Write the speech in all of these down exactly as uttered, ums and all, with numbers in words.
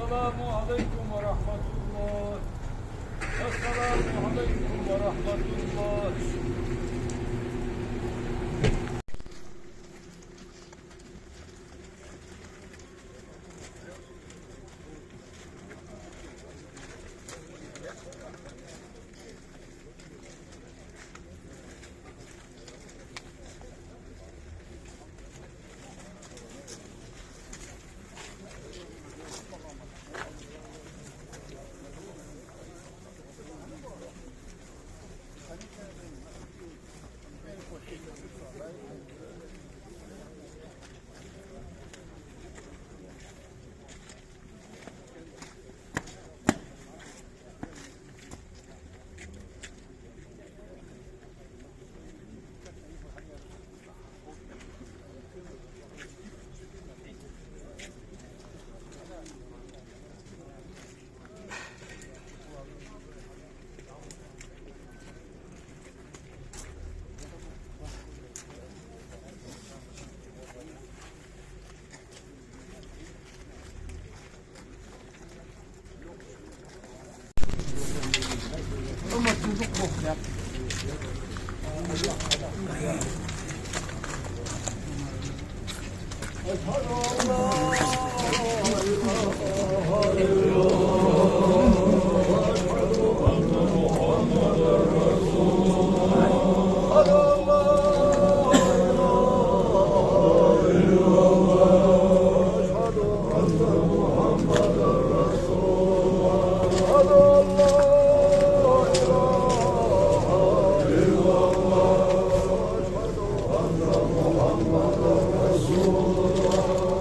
السلام عليكم ورحمة الله. السلام عليكم ورحمة الله.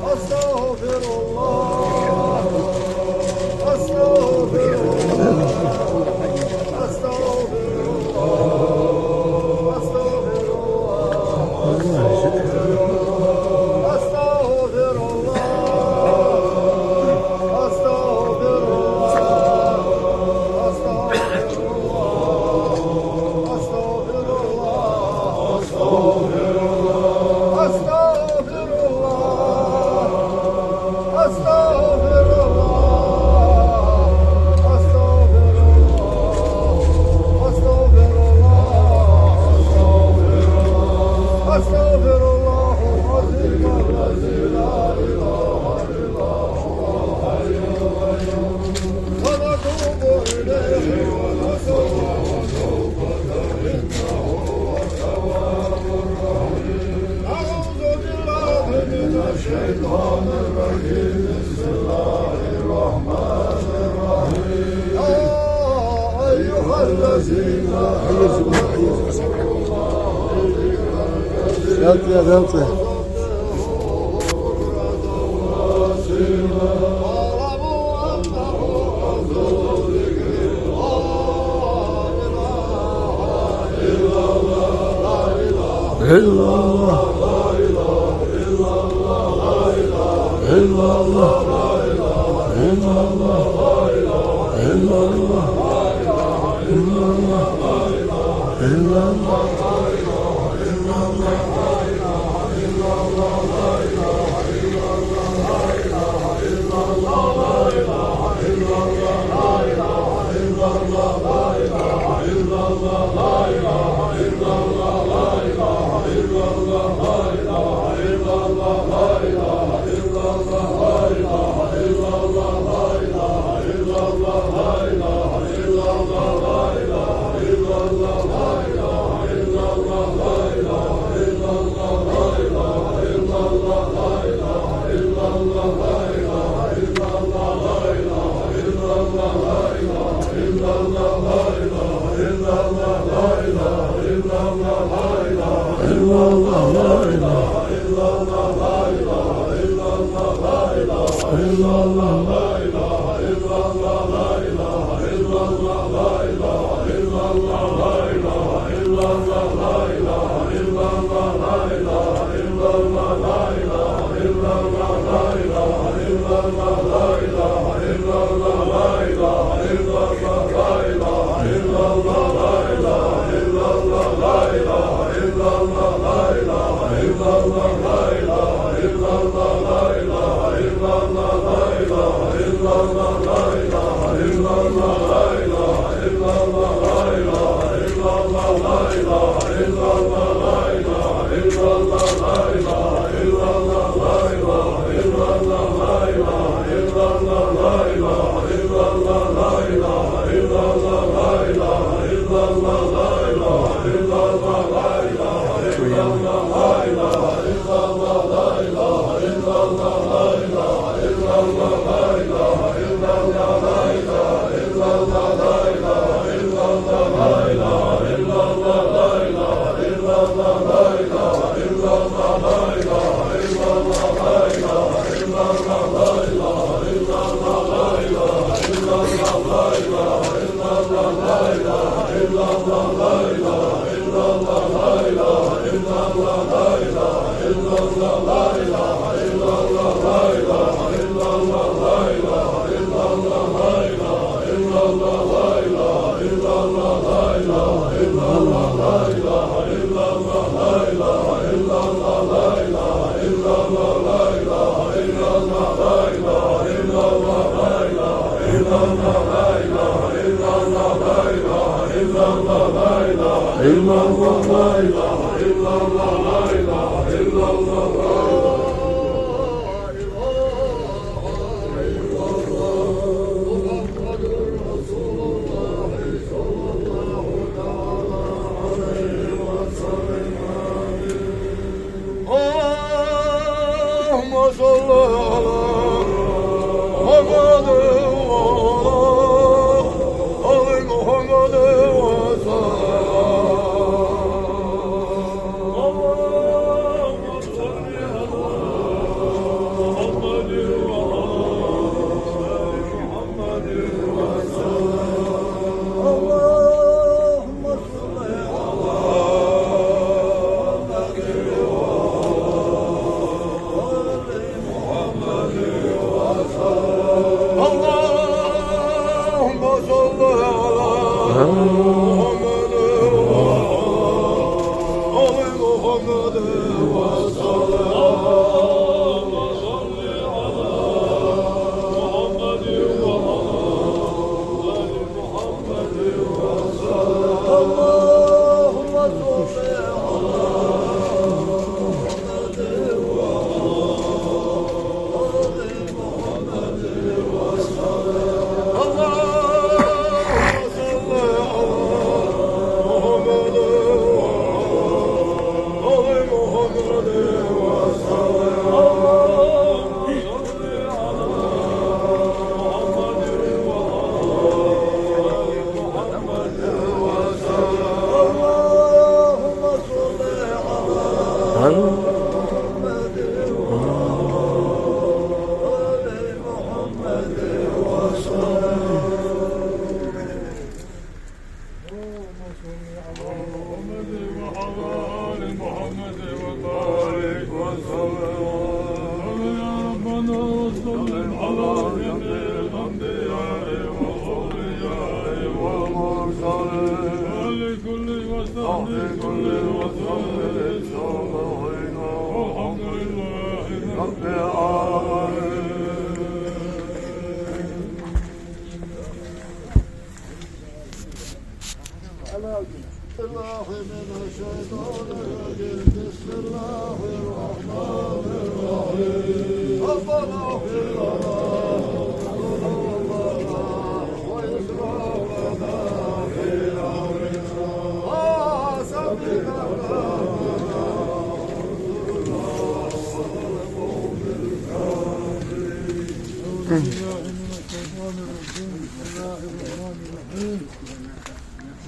أستغفر الله. أستغفر الله. أستغفر الله. أستغفر الله. أستغفر الله. أستغفر الله. أستغفر الله. أستغفر الله. أستغفر الله. أستغفر الله. أستغفر الله. أستغفر الله. أستغفر الله العظيم الذي لا إله إلا هو الحي القيوم. ونتوب إليه ونسأله التوبة إنه هو التواب الرحيم. أعوذ بالله من الشيطان الرجيم. بسم الله الرحمن الرحيم. يا أيها الذين آمنوا اذكروا الله ذكرا كثيرا. يا، يا، يا. واعلموا أنه أفضل الذكر لا إله إلا الله. إلا الله. إلا الله. إلا الله. إلا الله. إلا الله، لا إله إلا الله، لا إله إلا الله، لا إله إلا الله، محمد رسول الله صلى الله تعالى عليه وسلم. آمين. اللهم صل على محمد وعلى آل محمد وسلم. اللهم صل على محمد وعلى آل محمد وسلم. اللهم اللهم صل على محمد وعلى آل محمد وسلم. اللهم صل على محمد وعلى آل محمد وسلم. اللهم صل على محمد وعلى آل محمد وسلم. اللهم صل على محمد وعلى آل محمد وسلم. اللهم صل على محمد وعلى آل محمد وسلم. اللهم صل على محمد وعلى آل محمد وسلم. اللهم صل على محمد وعلى آل محمد وبارك وسلم. صل يا ربنا وسلم على جميع الأنبياء والأولياء والمرسلين. وآل كل وصحب كل وسلم. والحمد لله رب العالمين. بالله من الشيطان الرجيم. بسم الله الرحمن الرحيم. ربنا اغفر لنا ذنوبنا وإسرافنا في أمرنا وثبت أقدامنا. أعوذ بالله من الشيطان الرجيم. بسم الله الرحمن الرحيم.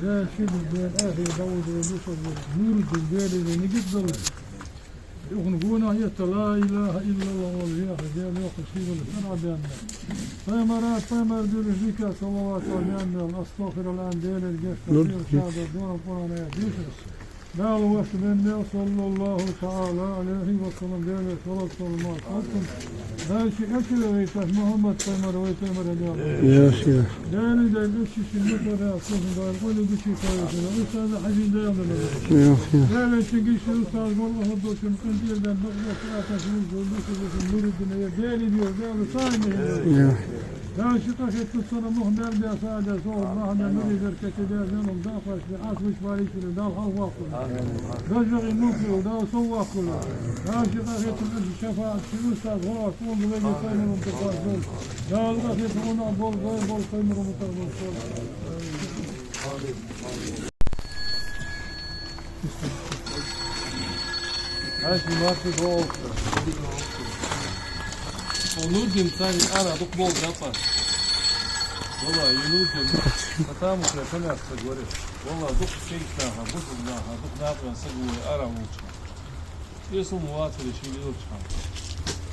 Дала шийла бен ахи баудра дусар нур дин Дала нигат дала. Юхна гонахьа етта ла илаха иллаллахӀ вала веха Дала йоах шийла санна бен. Пайхамара, пайхамар дуьллуш дика салават ва бен мел, астагӀфируллахӀ, Дала гешт нур дин. Шада дона Къуръан аят дешаш. Дала васт бен мел, саллаллахӀу таӀала Ӏалайхи ва саллам, Дала салат салам ма салам. Дала ший эчура вайташ Мухьаммад пайхамар, вай пайхамар аьнна. Я, я. Дала, Дала, эчу ший мутара, сухун Дала, къули гучи кависина, устаза хьажин Дала. Я, я. Дала, ший гиши устаз, валлахӀи, дошин, къинтӀера бен, бакъдош, аташ, муж, дошин, дошин, муридина, я, Дала, био, Дала, сай мехин. Я. Дала ший къахетам цунна мух мел беса а деза, со махьана мури беркате деза, зенум дахаш бе, ас вуч варичули Дала хьалваккхула. ДажагӀи мукъиу Дала совваккхула. Дала ший къахетам аьлча шафаӀат ший устаз гӀо, кхунга веги таймурум тахаш дол. Дала къахетам унахь бол, дой бол, таймурум тахаш дол. Хьажи, марши долча. О, Нурдин царни ара дукха болча апа. Валла, е Нурдин. Потому что ханас саг варе. Валла, дукха сейтнаха, бусулнаха, дукха накъан саг варе ара волча. Эсал ма вацаре ший лелача.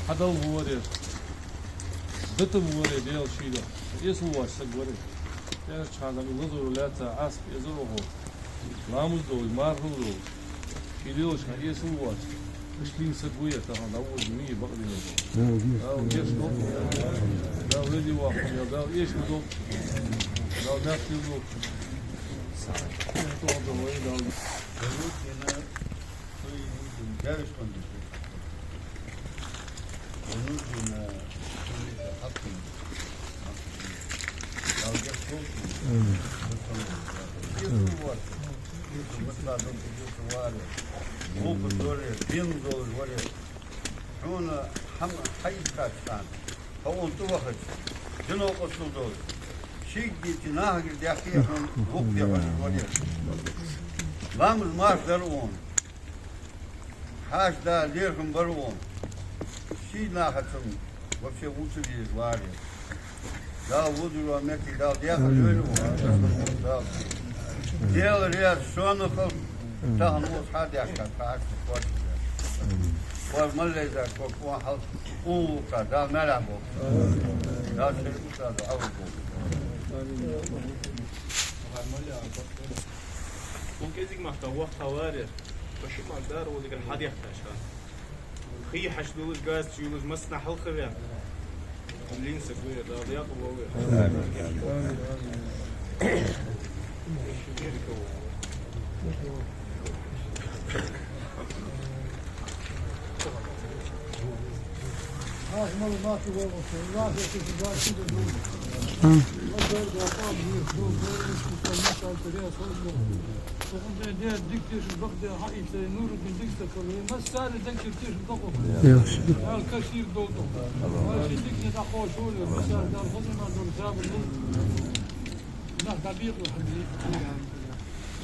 Хьадал варе. Датам варе Дала шийла. Эсал вац саг варе. Тхьаьрча хана лазар лаьца Ӏасп эзар вахо. Ламаз долаш, мархал долаш. Ший лелаш хьан эсал вац. Иштта саг вуй тахан, дӀавода мий бакъдина. Дала гешт долда. Дала вези вахун, Дала эшма долда. Дала мягкий долда. Дала. Вынуждена, э, хаким. Амин. Амин. Масса дукха варе, мукъа доле, дин долаш варе. Хьона хӀама хьаийцача хана, хьо укхунна тӀавахача, дино къоастадолаш, шийгара, цу нахагара даьккхе хьона, вокх дехьа варе. Ламаз-марш дар укхунна. Хьаьша-да лерхӀам бар укхунна. Ший нахаца вообще вувцаш варе. Дала вузур ва метте Дала декъала йойла укхо. Дала. Дала раьза шоана хилва, тахан укхаза хьадаьхкача, хьаьша кхоачаш. Кхоачаш мел лайза, кхо кхо хьал, укхо Дала маьлехь болба. Дала шоай устаза Ӏовр болба. Вон кӀезига мах тӀа воккха варе, тхо ши мах дар вузигар хьадехкача хана. Хий хьачудоалаш, газ чуйоалаш, массанахьа хьалха ве. Линса гуя, Дала декъала волва.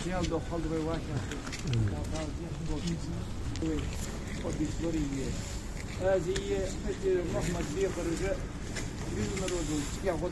Шел доххал вай ваша. Азия, Мухьмад бехаржа, южный народу, я вот.